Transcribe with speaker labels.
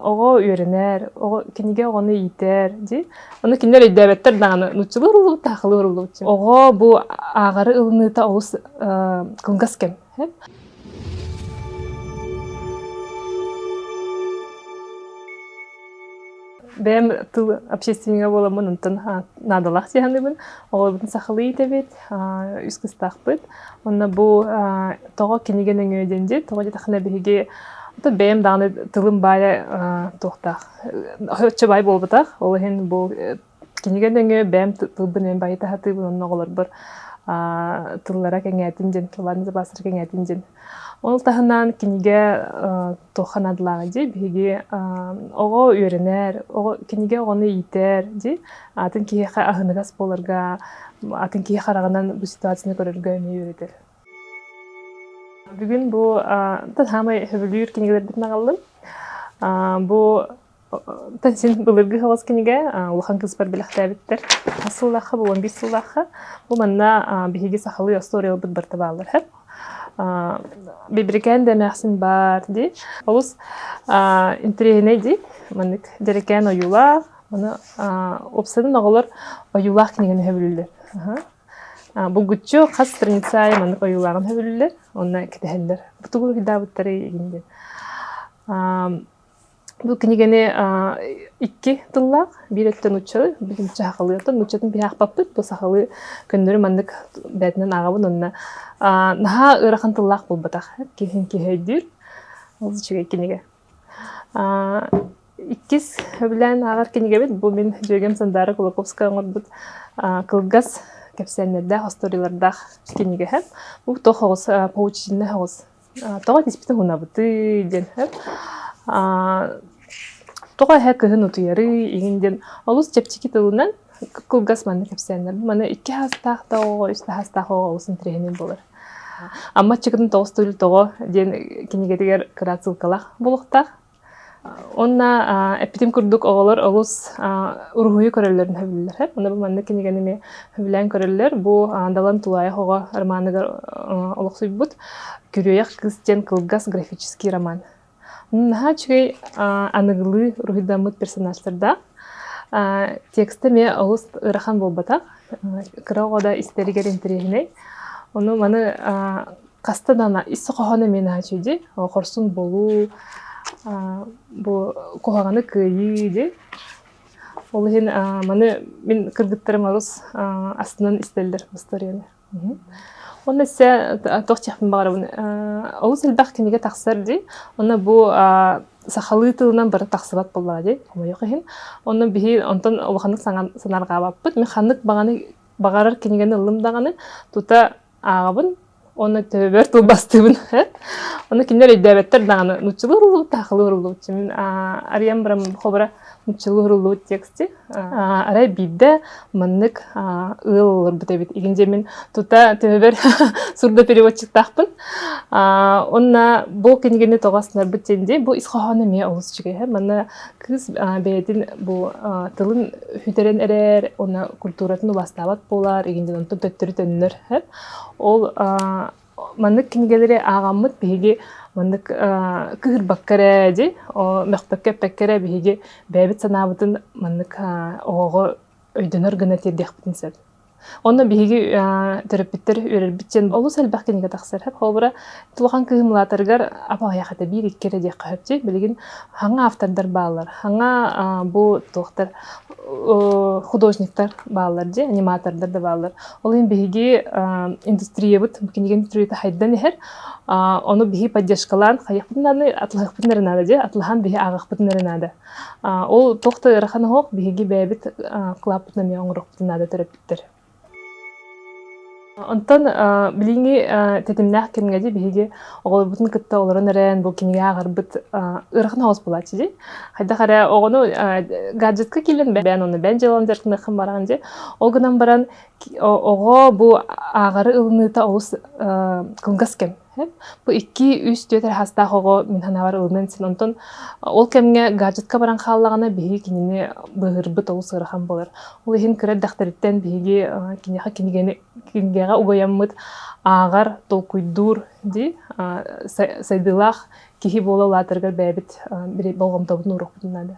Speaker 1: Оҕо үөрэнэр, оҕо кинигэ оҕону иитэр дии. Ону кинилэр өйдөөбөттөр даҕаны нууччалыы уруллубут, сахалыы уруллубут. Оҕо бу ааҕары ылыныыта олус кылгас кэм. Бэйэм тыл общественнига буоламмын онтон наадалаах дии саныыбын. Оҕолорбутун сахалыы иитэбит, үс кыстаахпыт. Онно бу тоҕо кинигэ нөҥүө диэн дии, тоҕо диэтэххинэ биһиги бэйэм даҕаны тылым баайа туохтаах, оччо баай буолбатах. Ол иһин бу кинигэ нөҥүө бэйэм тылбын эн байыта сатыыбын, онно оҕолорбор тыллара кэҥээтин диэн, тылларын запастара кэҥээтин диэн. Ол таһынан кинигэ туохха наадалааҕый дии, биһиги оҕо үөрэнэр, оҕо кинигэ оҕону иитэр дии, атын киһиэхэ аһыныгас буоларга, атын киһи хараҕынан бу ситуацияны көрөргө эмиэ үөрэтэр. Бүгүн бу саамай сөбүлүүр кинигэлэрбитин аҕаллым. Бу син былыргы соҕус кинигэ улахан кыыспар бэлэхтээбиттэр. Хас сыллаахха бу 11 сыллаахха. Бу манна биһиги сахалыы остуоруйаларбыт барыта бааллар. Бибирикээн да эмээхсин баар дии. Олус интэриэһинэй дии. Маннык дьэрэкээн ойуулаах. Маны уопсайынан оҕолор ойуулаах кинигэни сөбүлүүллэр. Булгуччу хас страница аайы маннык ойуулааҕын сөбүлүүллэр. Онно кэтэһэллэр. Бу тугу уруһуйдаабыттарый игин диэн. Бу кинигэни икки тыллаах, биир өттө нууччалыы, биир нуучча сахалыы. Оттон нууччатын биһи аахпаппыт, бу сахалыы көннөрү маннык бээтинэн ааҕабын уонна наһаа ыарахан тыллаах буолбатах. Киһин киһи өйдүүр. Ол үчүгэй кинигэ. Иккис сөбүлээн ааҕар кинигэбит бу мин дьүөгэм Сандаара Кулаковская оҥорбут кылгас кэпсээннэрдээх, остуоруйалардаах кинигэһэ. Бу туох оҕус поучительнай оҕус Тоҕо тиспитин хунабытый диэн тоҕо эһэ кыһын утуйарый игин диэн олус чэпчэки тылынан кылгас манна кэпсээннэр. Маны икки хаастаах да оҕо, үс да хаастаах оҕо олус интэриэһинэй буолар. Амма аччыгытын тоҕус төгүл тоҕо диэн кинигэтигэр кыра ссылкалаах буолуохтаах. Уонна эппитим курдук оҕолор олус уруһуйу көрөллөрүн сөбүлүүллэр. Онно бу маннык кинигэни эмиэ сөбүлээн көрөллөр. Бу Далан Тулаайах оҕо романыгар олохсуйбут «Күрүөйэх кыыс» диэн кылгас графический роман. Наһаа үчүгэй аныгылыы уруһуйдаммыт персонажтардаах. Текстэ эмиэ олус ыарахан буолбатах. Кыра оҕо да истэригэр интэриэһинэй. Ону маны хаста да ис хоһооно эмиэ наһаа үчүгэй дии. Хорсун буолуу, бу куһаҕаны кыайыы дии. Ол иһин маны мин кыргыттарым олус астынан истэллэр историяны. Онно өссө туох диэхпин баҕарабын олус элбэх кинигэ тахсар дии. Онно бу сахалыы тылынан бары тахсыбат буоллаҕа дии, хомойуох иһин. Онно биһи онтон улаханнык санаарҕаабаппыт. Мин ханнык баҕаны баҕарар кинигэни ыллым даҕаны тута ааҕабын уонна төбөбөр тылбастыыбын. Ону кинилэр өйдөөбөттөр даҕаны нууччалыы уруллубут, сахалыы уруллубут. Мин арыйан баран хобура нууччалыы уруллубут тексти. Арай биирдэ маннык ыал олорбут эбит. Игин дьэ мин тута төбөбөр сурдопереводчиктаахпын. Онна бу кинигини тоҕо астынарбыт диэн дии, бу ис хоһооно эмиэ олус үчүгэй. Манна кыыс бэйэтин бу тылын сүтэрэн эрэр уонна культуратын убаастаабат буолар, игин дьон онтон төттөрү төннөр. Ол маннык кинигэлэри ааҕаммыт биһиги маннык кыһырбакка эрэ дии, мөхпөккө эппэккэ эрэ биһиги бэйэбит санаабытын маннык оҕоҕо өйдөнөр гына тиэрдиэхпитин сөп. Онно биһиги төрөппүттэр үөрэрбит диэн олус элбэх кинигэ тахсар. Холобура, улахан кыыһым улаатарыгар апаҕайах этэ биир-икки эрэ диэххэ сөп дии. Билигин хаҥа автордар бааллар. Хаҥа бу туохтар художниктар бааллар дии, аниматордар да бааллар. Ол иһин биһиги индустриябыт, кинигэ индустрията хайдан иһэр. Ону биһи поддержкалаан хайыахпытын наада, атлаһыахпытын эрэ наада дии. Атлаһан биһи ааҕыахпытын эрэ наада. Ол туох да ыарахан оһох биһиги бэйэбит кылааппытын эмиэ оҥоруохпутун наада төрөппүттэр. Онтон билиҥҥи тэтимнээх кэмҥэ дии биһиги оҕолорбутун кытта олорон эрэн бу кинигэ ааҕарбыт ыарахан оҕус буолааччы дии. Хайдах эрэ оҕону гаджетка киирэн бэйэн онно бэйэн дьыалан дьарыктаныаххын бараҕын дии. Ол гынан баран оҕо бу ааҕары ылыныыта олус кылгас кэм. Бу 2, 3, 4 эрэ саастаах оҕо мин санаабар ылыныан син. Онтон ол кэмҥэ гаджетка баран хааллаҕына биһиги кинини быыһыырбыт олус ыарахан буолар. Ол иһин кыра эрдэхтэриттэн биһиги киниэхэ кинигэни кинигэҕэ угуйаммыт ааҕар, толкуйдуур дии сайдыылаах киһи буола улаатарыгар бэйэбит болҕомтобутун ууруохпутун наада.